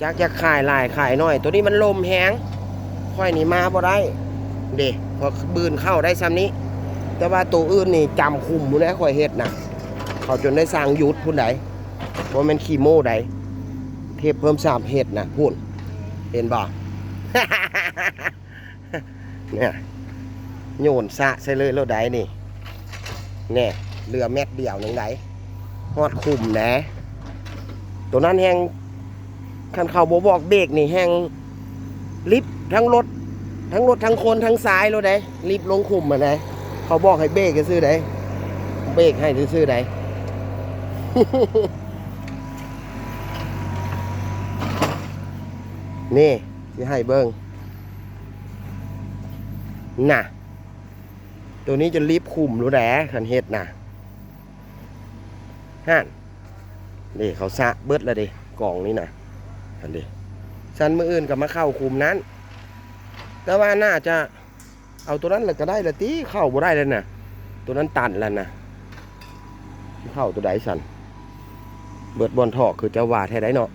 ຈັກຈະຂາຍຫຼາຍຂາຍໜ້ອຍ ໂຕນີ້ມັນລົມແຮງ ຂ້ອຍນີ້ມາບໍ່ໄດ້ເດ້ ເພາະບືນເຂົ້າໄດ້ຊ່ຳນີ້ ແຕ່ວ່າໂຕອື່ນນີ້ຈຳຂຸມພຸ້ນແຫຼະ ຂ້ອຍເຮັດນະ ເຂົາຈົນໄດ້ສັ່ງຢຸດພຸ້ນໃດ໋ ບໍ່ແມ່ນຂີ້ໂມ້ໃດ໋ ເທບເພີ່ມສາມເຮັດນະ ພຸ້ນ ເຫັນບໍ່? ເນຍ ໂຍນສະໃສ່ເລີຍໂລດໃດ໋ນີ້ ແນ່ ເຫຼືອແມັດດຽວໜຶ່ງໃດ໋ ຮອດຂຸມແດ່ ໂຕນັ້ນແຮ່ງ ຄັນເຂົາບໍ່ບອກເບກນີ້ແຮ່ງລິບທັງລົດ ທັງລົດ ທັງຄົນ ທັງຊາຍໂລດໃດ໋ ລິບລົງຂຸມຫັ້ນໃດ໋ ເຂົາບອກໃຫ້ເບກຊື່ໆໃດ໋ ເບກໃຫ້ຊື່ໆໃດ໋ ນີ້ ຊິໃຫ້ເບິ່ງ ນະ ໂຕນີ້ຈະລິບຂຸມໂລດໃດ໋ ຄັນເຮັດນະ ຫັ້ນ ນີ້ເຂົາສະເບິດແລ້ວເດ້ ກອງນີ້ນະ ຫັ້ນເດ້ ຊັ້ນມື້ອື່ນກໍມາເຂົ້າຂຸມນັ້ນ ແຕ່ວ່າໜ້າຈະເອົາໂຕນັ້ນລະກໍໄດ້ລະຕິ ເຂົ້າບໍ່ໄດ້ແລ້ວນະ ໂຕນັ້ນຕັນແລ້ວນະ ຊິເຂົ້າໂຕໃດຊັ້ນ ເບິດບ່ອນຖອກ ຄືເຈົ້າວ່າແທ້ໃດ໋ເນາະ.